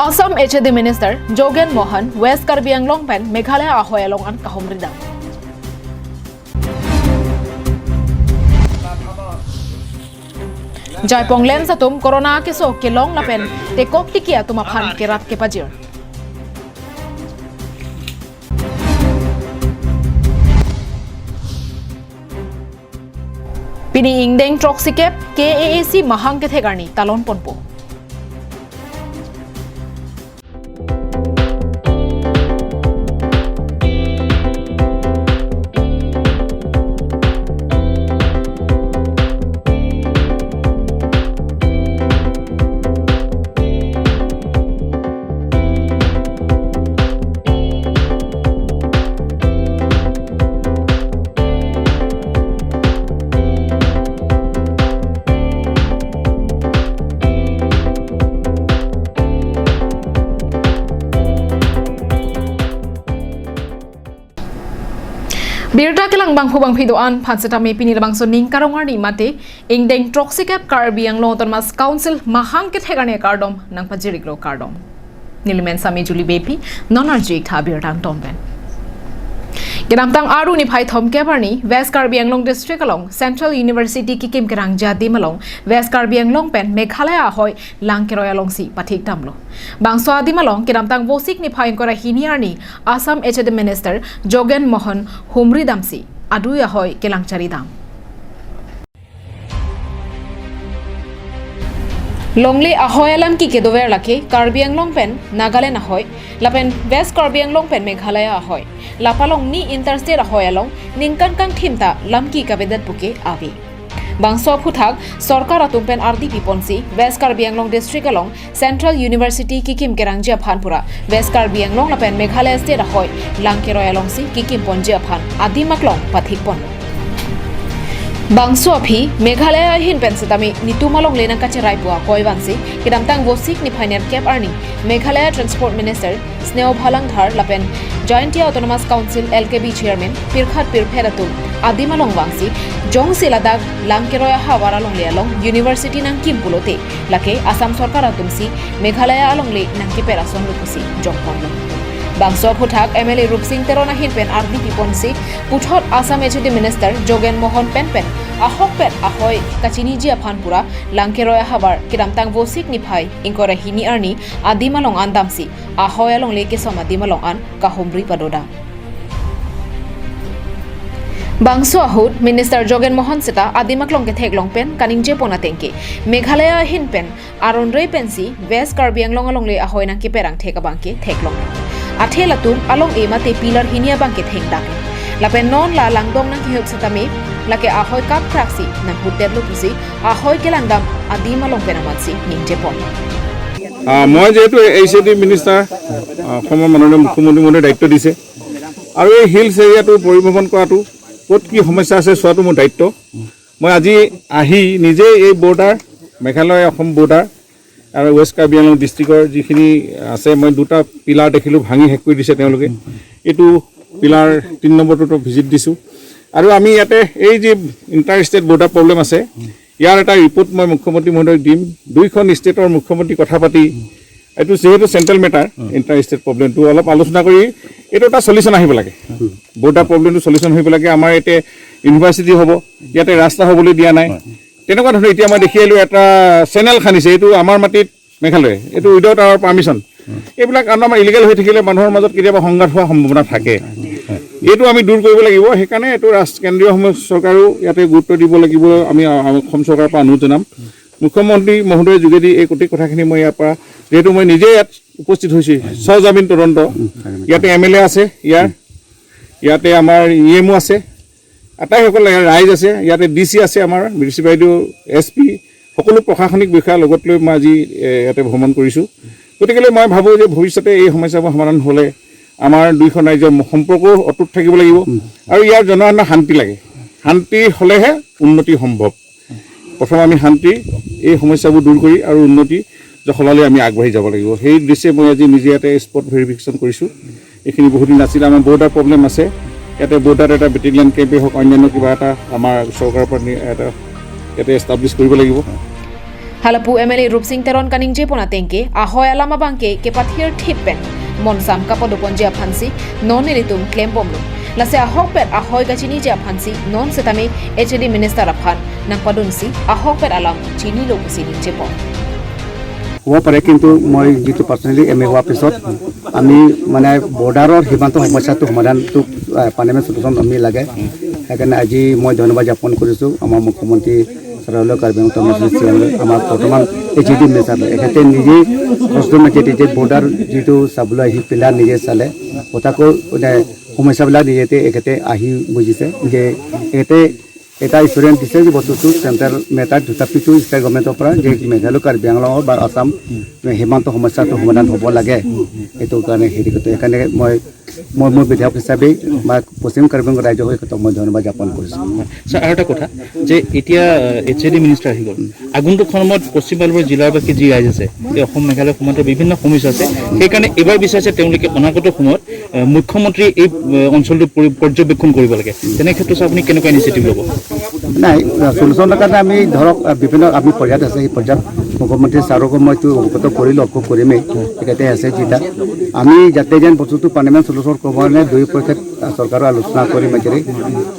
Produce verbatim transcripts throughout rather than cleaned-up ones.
Assam H A D Minister Jogen Mohan West Karbi Anglong pen Meghalaya ahoi along an kahumri dam. Jaipong LAMPS atum corona keso kelong lapen tekok tiki atum aphan kerap kepajir. Pini ingdeng throksi kep K A A C mahang kethek arni talon ponpo. Birta kelang bangphu bangphi do-an aphan setame pini labangso ning karong arni mate ingdeng throksi kep Karbi Anglong Autonomous Council mahang kethek arni kardom nangpajir-iklo, kardom. Neli men Sami Juli Beypi, non arju-ik tha birta angton pen. Kedamtang Aru niphai thomkep arni West Karbi Anglong District along Central University kikim kerangji adim along West Karbi Anglong pen Meghalaya ahoi lang keroi alongsi pathik damlo. Bangso adim along kedamtang Vosik niphai ingkoi ra hini arni Assam H A D Minister Jogen Mohan humri damsi adui ahoi kelang chari dam. Longle ahoi alam ke kedover lake Karbi Anglong pen Nagaland ahoi, lapen West Karbi Anglong pen Meghalaya ahoi. Lapalong ni interstate ahoi along ningkan kangthim ta lam ke kavedet puke ave. Bangso aphuthak sorkar atum pen ardi piponsi West Karbi Anglong District along Central University kikim kerangji aphan pura West Karbi Anglong lapen Meghalaya State ahoi lang keroi alongsi kikim ponji aphan adim aklong pathik pon. Bangso aphi Meghalaya ahin pen setame nitum alongle nangkacherai pu akoi vansi kedamtang Vosik niphai nerkep arni Meghalaya Transport Minister Sneho Bhadangthar lapen Jaintia Autonomous Council L K B chairman pirkhat pirphet atum adim along vangsi jongsi ladak lang keroi ahavar alongle along university nangkim pulote lake Assam sorkar atumsi Meghalaya alongle nangkeper asonlo pusi jongponlo. Bangso aphuthak M L A Rupsing Teron ahin pen ardi piponsi puthot Assam H A D Minister Jogen Mohan pen pen ahok pen ahoi kachiniji aphan pura lang keroi ahavar kedamtang Vosik niphai ingkoi ra hini arni adim along an damsi ahoi alongle kesom adim along an kahumri padodam. Bangso ahut Minister Jogen Mohan seta adim aklong ketheklong pen kaningjepon atengke Meghalaya ahin pen aron rei pensi West Karbi Anglong alongle ahoi nangkeper angthek abangke theklong. Athe latum along-e mate pillar hini abangke thengdak. Lapen non la langdong nangkehuk setame lake ahoi kapkraksi nanghutdetlo pusi ahoi kelangdam adim along pen amatsi ningjepon. আহ, মই যিহেতু H A D minister, আহ, অসমৰ মাননীয় মুখ্যমন্ত্ৰী মহোদয়ে দায়িত্ব দিছে আৰু এই হিলছ এৰিয়াটো পৰিভ্ৰমণ কৰাটো, ক'ত কি সমস্যা আছে চোৱাটো মোৰ দায়িত্ব। মই আজি আহি নিজে এই বৰ্ডাৰ, মেঘালয় অসম বৰ্ডাৰ আৰু ৱেষ্ট কাৰ্বি আংলং ডিষ্ট্ৰিক্টৰ যিখিনি আছে, মই দুটা পিলাৰ দেখিলোঁ, ভাঙি শেষ কৰি দিছে তেওঁলোকে। এইটো পিলাৰ তিনি নম্বৰটোতো ভিজিট দিছোঁ। আৰু আমি ইয়াতে এই যি ইণ্টাৰ ষ্টেট বৰ্ডাৰ প্ৰব্লেম আছে, ইয়াৰ এটা ৰিপৰ্ট মই মুখ্যমন্ত্ৰী মহোদয়ক দিম। দুইখন ষ্টেটৰ মুখ্যমন্ত্ৰী কথা পাতি, এইটো যিহেতু চেণ্ট্ৰেল মেটাৰ, ইণ্টাৰ ষ্টেট প্ৰব্লেমটো অলপ আলোচনা কৰি এইটো এটা চলিউশ্যন আহিব লাগে। বৰ্ডাৰ প্ৰব্লেমটো চলিউশ্যন হ'ব লাগে। আমাৰ ইয়াতে ইউনিভাৰ্চিটি হ'ব, ইয়াতে ৰাস্তা হ'বলৈ দিয়া নাই। তেনেকুৱা ধৰণৰ এতিয়া মই দেখি আহিলোঁ, এটা চেনেল খান্দিছে, এইটো আমাৰ মাটিত মেঘালয়ে, এইটো উইদাউট আৱাৰ পাৰ্মিশ্যন। এইবিলাক আমাৰ ইলিগেল হৈ থাকিলে মানুহৰ মাজত কেতিয়াবা সংঘাত হোৱাৰ সম্ভাৱনা থাকে। এইটো আমি দূৰ কৰিব লাগিব। সেইকাৰণে এইটো ৰাষ্ট্ৰ, কেন্দ্ৰীয় সম-, চৰকাৰেও ইয়াতে গুৰুত্ব দিব লাগিব। আমি, আ-, অসম চৰকাৰৰ পৰা অনুৰোধ জনাম। মুখ্যমন্ত্ৰী মহোদয়ৰ যোগেদি এই গোটেই কথাখিনি মই ইয়াৰ পৰা, যিহেতু মই নিজে ইয়াত উপস্থিত হৈছোঁ, সজামিন তদন্ত, ইয়াতে এম এল এ আছে, ইয়াৰ, ইয়াতে আমাৰ ই এম অ' আছে, আটাইসকল ইয়াৰ ৰাইজ আছে, ইয়াতে ডি চি আছে, আমাৰ মিউনিচিপালিটিৰ এছ পি, সকলো প্ৰশাসনিক বিষয়া লগত লৈ মই আজি, এ, ইয়াতে ভ্ৰমণ কৰিছোঁ। গতিকেলৈ মই ভাবোঁ যে ভৱিষ্যতে এই সমস্যাবোৰ সমাধান হ'লে আমাৰ দুইখন ৰাজ্যৰ ম-, সম্পৰ্কও অটুট থাকিব লাগিব আৰু ইয়াৰ জনসাধাৰণৰ শান্তি লাগে। শান্তি হ'লেহে উন্নতি সম্ভৱ। প্ৰথমে আমি শান্তি, এই সমস্যাবোৰ দূৰ কৰি আৰু উন্নতি জখলালৈ আমি আগবাঢ়ি যাব লাগিব। সেই উদ্দেশ্যে মই আজি নিজে ইয়াতে স্পট ভেৰিফিকেশ্যন কৰিছোঁ। এইখিনি বহুত দিন আছিলে, আমাৰ বৰ্ডাৰ প্ৰব্লেম আছে। ইয়াতে বৰ্ডাৰত এটা বেটেলিয়ান কেম্পেই হওক, অন্যান্য কিবা এটা আমাৰ চৰকাৰৰ পৰা নি-, এটা ইয়াতে এষ্টাব্লিছ কৰিব লাগিব। Halapu M L A Rupsing Teron kaningje pon ateng ke, ahoi alam abang ke kepathir thip pen monsam kapadoponji aphansi non nelitum klembomlo. Lasi ahokpet ahoi kachiniji aphansi non setame H A D minister aphan nangpadunsi ahokpet alam chinilo pusi ningje pon. হ'ব পাৰে, কিন্তু মই যিটো personally M A হোৱাৰ পিছত আমি মানে বৰ্ডাৰৰ সীমান্ত সমস্যাটো সমাধানটো, আহ, পাৰ্মানেণ্ট চলিউশ্যন আমি লাগে। সেইকাৰণে আজি মই ধন্যবাদ জ্ঞাপন কৰিছোঁ আমাৰ মুখ্যমন্ত্ৰী ছাৰলৈ, কাৰ্বি আংলং অট'নমাছ ডিষ্ট্ৰিক্টলৈ, আমাৰ বৰ্তমান এইচ এ ডি মিনিষ্টাৰলৈ। এখেতে নিজে কষ্ট মেজে যে বৰ্ডাৰ যিটো চাবলৈ আহি পেলাই নিজে চালে, কথাকৈ মানে সমস্যাবিলাক নিজে এখেতে আহি বুজিছে যে এখেতে এটা এচুৰেঞ্চ দিছে যে বস্তুটো চেণ্ট্ৰেল মেটাৰ দুটা পিটো ষ্টেট গভৰ্ণমেণ্টৰ পৰা যে মেঘালয়, কাৰ্বি আংলং বা আছাম সীমান্ত সমস্যাটো সমাধান হ'ব লাগে, এইটো কাৰণে হেৰি কৰিছে। সেইকাৰণে মই মই মোৰ বিধায়ক হিচাপে বা পশ্চিম কাৰ্বি আংলং ৰাইজৰ হৈ তেখেতক মই ধন্যবাদ জ্ঞাপন কৰিছোঁ। ছাৰ, আৰু এটা কথা যে এতিয়া এইচ এ ডি মিনিষ্টাৰ আহি গ'ল, আগন্তুক সময়ত পশ্চিম পাৰ্বত্য জিলাৰ বাকী যি ৰাইজ আছে, এই অসম মেঘালয় সীমান্তৰ বিভিন্ন সমস্যা আছে, সেইকাৰণে এইবাৰ বিচাৰিছে তেওঁলোকে অনাগত সময়ত আহ, মুখ্যমন্ত্ৰীয়ে এই আহ, অঞ্চলটো পৰি- পৰ্যবেক্ষণ কৰিব লাগে। তেনে ক্ষেত্ৰত ছাৰ আপুনি কেনেকুৱা ইনিচিয়েটিভ ল'ব? নাই, চলিউশ্যনৰ কাৰণে আমি ধৰক আহ, বিভিন্ন আমি পৰ্যায়ত আছে, সেই পৰ্যায়ত মুখ্যমন্ত্ৰী ছাৰকো মইতো অৱগত কৰিলোঁ, আকৌ কৰিমেই, তেখেতে আছে যেতিয়া। আমি যাতে যেন বস্তুটো পাৰ্মানেণ্ট চলিউশ্যন ক'ব কাৰণে দুই পক্ষত আহ, চৰকাৰৰ আলোচনা কৰি মেজেৰে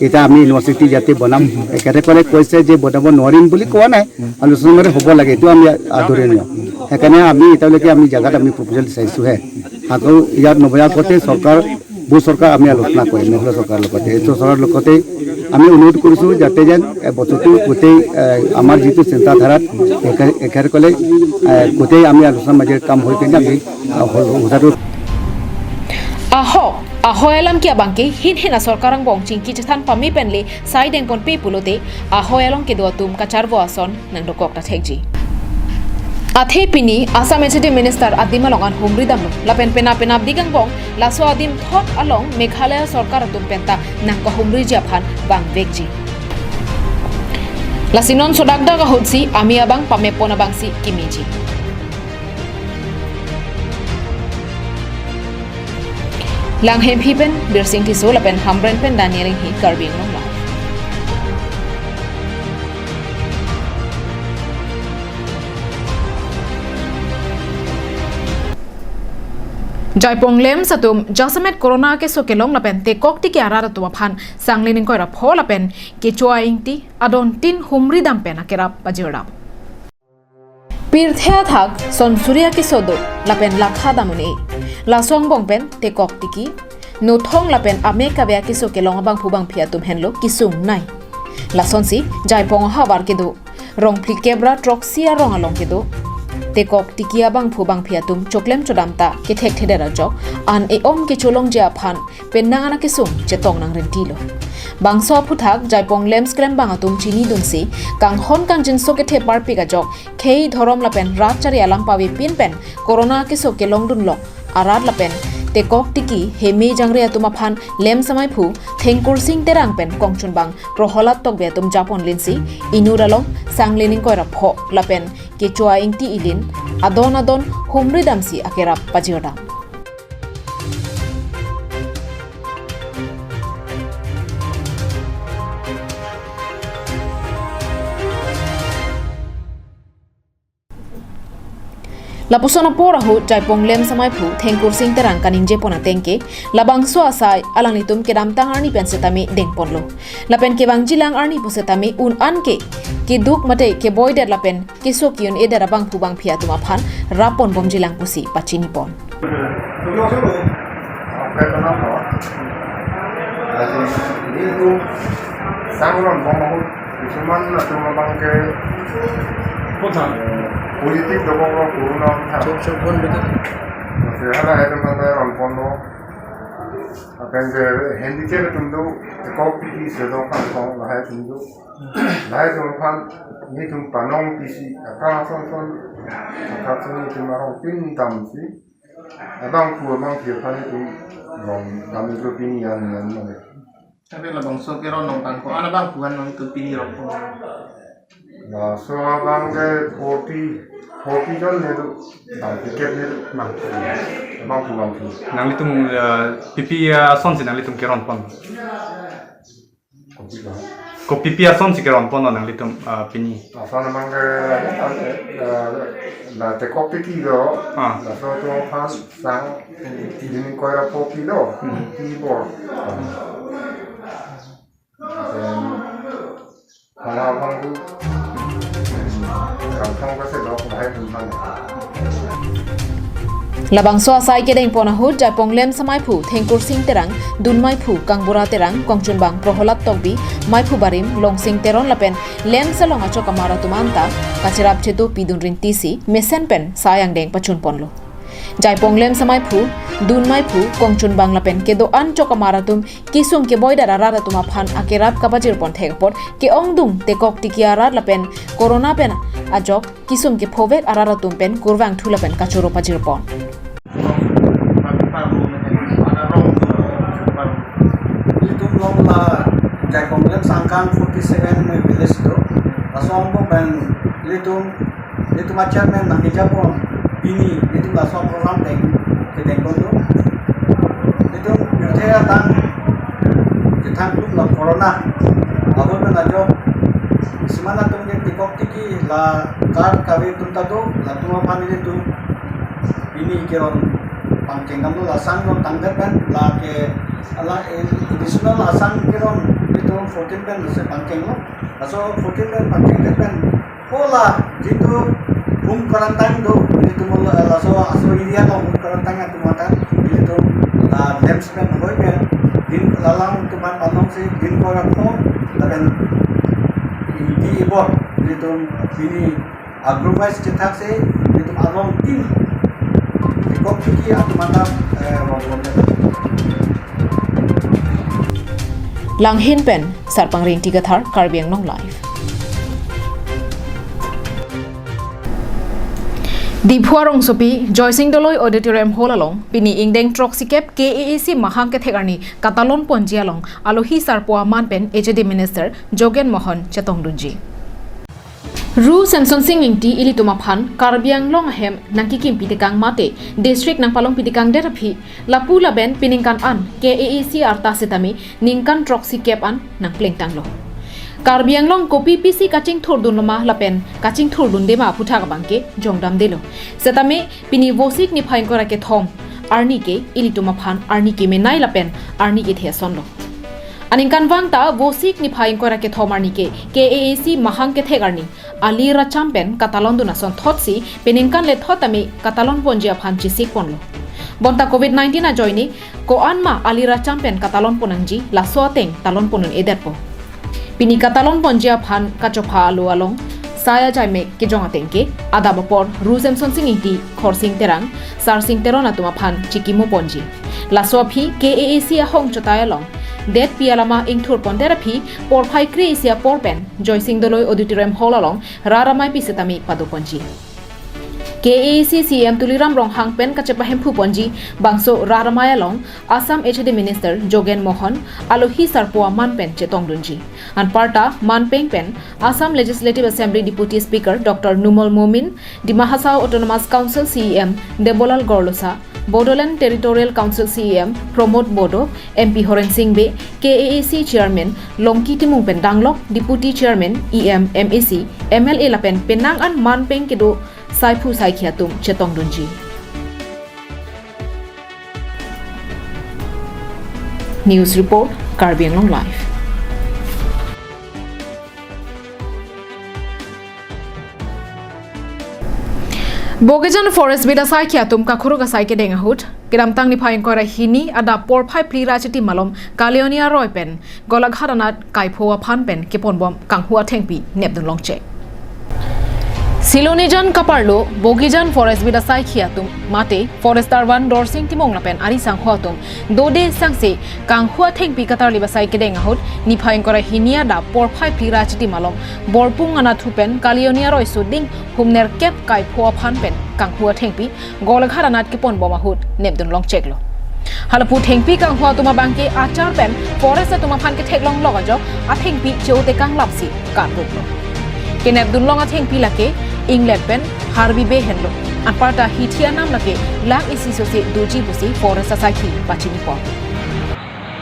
এতিয়া আমি ইউনিভাৰ্চিটি ইয়াতে বনাম। এখেতে ক'লে কৈছে যে বনাব নোৱাৰিম বুলি কোৱা নাই, আলোচনা মানে হ'ব লাগে, এইটো আমি আদৰণীয়। সেইকাৰণে আমি এতিয়ালৈকে আমি জেগাত আমি প্ৰপ'জেল চাইছোঁহে। আকৌ ইয়াত নবনাৰ আগতে চৰকাৰ, বহুত চৰকাৰ আমি আলোচনা কৰিম, মেঘালয় চৰকাৰৰ লগতে। এইটো চৰকাৰৰ লগতে আমি অনুৰোধ কৰিছোঁ যাতে যেন এ, বস্তুটো গোটেই এ, আমাৰ যিটো চিন্তাধাৰাত একে- একেসকলে এ, গোটেই আমি আলোচনাৰ মাজেৰে কাম হৈ কিনে আমি আ, হ- কথাটো Ahok, ahoi alam ke abang ke hin hin asorkar angbong chingki chethan pame penle sai dengponpe pulote ahoi along kedo atum kacharvo ason nangdokok ta thekji. Athe pini Assam H A D Minister adim along an humri damlo. Lapen penap penapdik angbong laso adim thot along Meghalaya sorkar atum penta nangkahumriji aphan vangvekji. Lasi non sodakdak ahutsi amei abang pamepon abangsi kimeji. Langhemphi pen Birsing Tisso lapen Hamren pen Daniel Inghi, Karbi Anglong Live. Jaipong LAMPS atum jasemet corona keso kelong lapen tekok tiki arat atum aphan sangli ningkoi ra pho lapen kecho a-ingti adon tin humri dam pen akerap pajir dam. Pirthe athak son suri akeso do lapen lakha dam un-e. Laso angbong pen tekok tiki, nothong lapen ame kave akeso kelong abangphu bangphi atum henlo kesung nai. Lasonsi Jaipong ahavar kedo rong phlikep ra throksi arong along kedo tekok tiki abangphu bangphi atum choklem chodam ta kethekthedet ajok an e-om kecholongji aphan penang an akesung chetong nangrintilo. Bangso aphuthak Jaipong LAMPS klembang atum chinidunsi kanghon kangjinso kethe parpik ajok khei dhorom lapen rat chari alam pavepin pen corona keso kelongdunlok arat lapen tekok tiki heme jangre atum aphan LAMPS amaiphu Thengkursing Terang pen kongchunbang Proholad Tokbi atum japon linsi inut along sangli ningkoi ra pho lapen kecho a-ingti ilin adon adon humri damsi akerap pajir dam. Lapuson apor ahut Jaipong LAMPS amaiphu Thengkursing Terang kaningje pon ateng ke labangso asai alanglitum kedamtang arni pen setame dengponlo. Lapen kevangjilang arni pu setame un an ke keduk mate keboidet lapen keso ki-un-edet abangphu bangphi atum aphan rappon bomjilang pusi pachini pon. Oke, kenapa? Jadi, ini tuh sangron bomong, cuman cuma bangke Kota. Politik dobok lo corona. Cok, cok, bon, betul. Masih ada itu mata ron pondo. Akan ke handicap itu tuh, kau piti sedang kan kau lahai itu. Lahai itu kan, ini tuh panong pisi, akang son son, akang son itu marong pintam sih. Abangphu abangphi aphan itum long dam itum pini an an mane. Tapi labangso keron nong tangko, an abangphu an nong itum pini rong ko. Laso abang ke forty, forty jon ne tu, dam ticket ne tu. Bang. Abangphu abangphi. Nanglitum, eh, P P, eh, asonsi nanglitum keron pon. Kopi bang. Kopipi asonsi keron ponlo nanglitum, ah, pini? Ason amang ke, eh, la tekok tiki do, ah, laso atum aphan sang, tini koi ra po kilo, hmm, ti bor. Then, hala bang tu, kangkang kasi dok, lahai dun bang. Labangso asai kedeng pon ahut Jaipong Lem Samaiphu, Thengkursing Terang, Dun Maiphu, Kangbura Terang, Kongchunbang Proholad Tokbi, Maiphu Barim, Longsing Teron lapen Lem Selong achok amar atum anta kacherap chetu pidun rinti si mesen pen sai angdeng pachun ponlo. Jaipong Lem Samaiphu, Dun Maiphu, Kongchunbang lapen kedo-an chok amar atum kisung keboi dara rat atum aphan akerap kapajir pon thek apot ke-ongdung tekok tiki arat lapen corona pen ajok kisung kephovek arat atum pen kurvangthu lapen kachoro pajir pon. Ilitum along la Jaipong Lem Sangkan forty seven village do. Laso angbong pen ilitum, ilitum a chairman nangkejapon pini ilitum laso program deng, kedeng pon do. Ilitum pirthe atang kethang kluk la corona. Abang pen ajok isiman atum ke tekok tiki la kar kave atum ta do, latum aphan ilitum pini keron pangcheng damlo, la sang ron tangdet pen lake ala additional asang keron ilitum fourteen pen si pangchenglo. Laso fourteen pen pangchengdet pen hala jitu home quarantine do, ilitum la, laso aso area along home quarantine atum anta ilitum la Lem Samaiphu pen hoi pen din lalang atum aphan panong si din koi ra po lapen indi ibor ilitum pini agrovise chethak si ilitum arong tin tekok tiki atum anta, eh, rong rong. Langhin pen Sarpang Ringti Kathar, Karbi Anglong Live. Diphu arongsopi Joysing Doloi Auditorium Hall along pini ingdeng throksikkep K A A C mahang kethek arni katalon ponji along alohi sarpo aman pen H A D Minister Jogen Mohan chetongdunji. Ru Semsonsing Ingti ilitum aphan Karbi Anglong ahem nangkikimpi tekang mate district nangpalongpi tekangdet aphi lapu laben piningkan an K A A C arta setame ningkan throksikkep an nangplengtanglo. Karbi Anglong kopipisi kachingthurdunlo ma lapen kachingthurdunde ma aphuthak abangke jongdamdelo. Setame pini Vosik niphai ingkoi ra kethom arni ke ilitum aphan arni kemenei lapen arni kethe asonlo. Aningkanvang ta Vosik niphai ingkoi ra kethom arni ke K A A C mahang kethek arni ali racham pen katalondun asonthotsi peningkan lethot tame katalon ponji aphan chesik ponlo. Bonta covid nineteen ajoine ko-an ma ali racham pen katalon pon nangji laso ateng talon pondun-edetpo. Pini katalon ponji aphan kachopha alo along sai ajai mek kejong ateng ke adap apor Ru Semsonsing Ingti, Khorsing Terang, Sarsing Teron atum aphan chikimo ponji. Laso aphi K A A C ahong chotai along detpi alama ingthur pondet aphi porphai kre-isi apor pen Joysing Doloi Auditorium Hall along rat amaipi setame pado ponji. K A A C C E M Tuliram Ronghang pen kachepahemphu ponji bangso rat amai along Assam H A D Minister Jogen Mohan alohi sarpo aman pen chetongdunji. Anparta manpeng pen Assam Legislative Assembly Deputy Speaker Doctor Numal Momin, Dima Hasao Autonomous Council C E M Debolal Gorlosa, Bodoland Territorial Council C E M Pramod Bodo, M P Horen Sing Bey, K A A C Chairman Longki Timung pen danglok Deputy Chairman, E M, M A C, M L A lapen penang an manpeng kedo saiphu saikhi atum chetongdunji. News report, Karbi Anglong Live. Bogijan Forest Bida saikhi atum kakhuruk asai kedeng ahut kedamtang niphai ingkoi ra hini adap porphai phli ra chiti malom Kalioni aroi pen Golaghat anat kaipho aphan pen keponbom kanghu athengpi nepdun longchek. Silonijan kaparlo Bogijan Forest Bida saikhi atum mate Forester Van Dorsing Timung lapen ari sangho atum dode sangse kanghu athengpi katarli basai kedeng ahut niphai ingkoi ra hini adap porphai phli ra chiti malom Borpung anatthu pen Kalioni aroi suding humner kep kaipho aphan pen kanghu athengpi Golaghat anat keponbom ahut nepdun longcheklo. Halapu thengpi kanghu atum abangke achar pen forest atum aphan ketheklonglok ajok athengpi che-otekang lapsi karpuklo. Kenepdunlong athengpi lake inglet pen harbi bey henlo. Anparta hithi anam lake lakh isi sose doji pusi forest asaikhi pachinipon.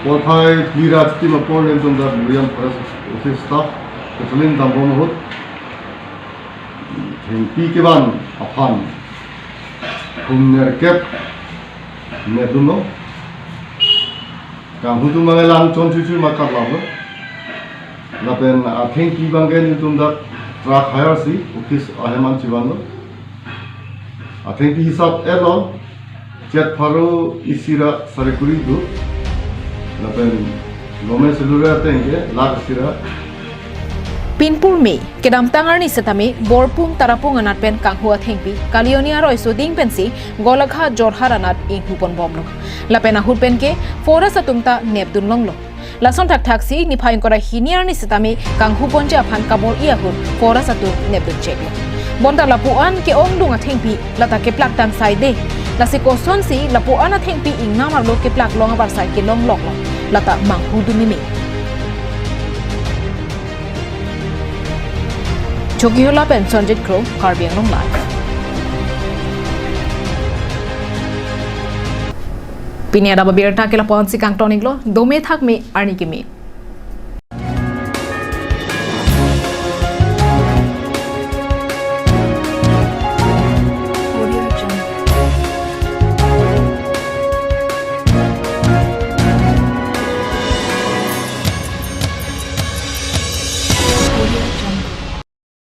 Porphai phli ra chitim apor netum dak Burijan Forest Office staff patrolling dambom ahut thengpi kevan aphan hum nerkep nepdunlo. Kanghu atum abang lang chon chuchu ma kaplaplo. Lapen athengpi abangke netum dak truck hire si office ahem an chivanlo. Athengpi hisap etlo, chet pharo isi ra sare kuri do. Lapen lomen selure ateng ke lakh isi ra. Pinpur me, kedamtang arni setame, Borpung Tarapung anat pen kanghu athengpi, Kalioni aroi soding pensi, Golaghat Jorhat anat inghu ponbomlo. Lapen ahut pen ke, forest atum ta nepdun longlo. Lason thakthak si, niphai ingkoi ra hini arni setame, kanghu ponji aphan kabor-i ahut, forest atum nepdun cheklo. Bonta lapu-an ke-ongdung athengpi, lata keplak tang sai de. Lasi kosonsi lapu-an athengpi ingnam arlo keplak long abar sai kelong loklo. Lata manghu dun meme. Chokihola pen Sonjit Kro, Karbi Anglong Live. Pini adap abirta ke lapu-an si kangton iklo, dome thak me arni keme.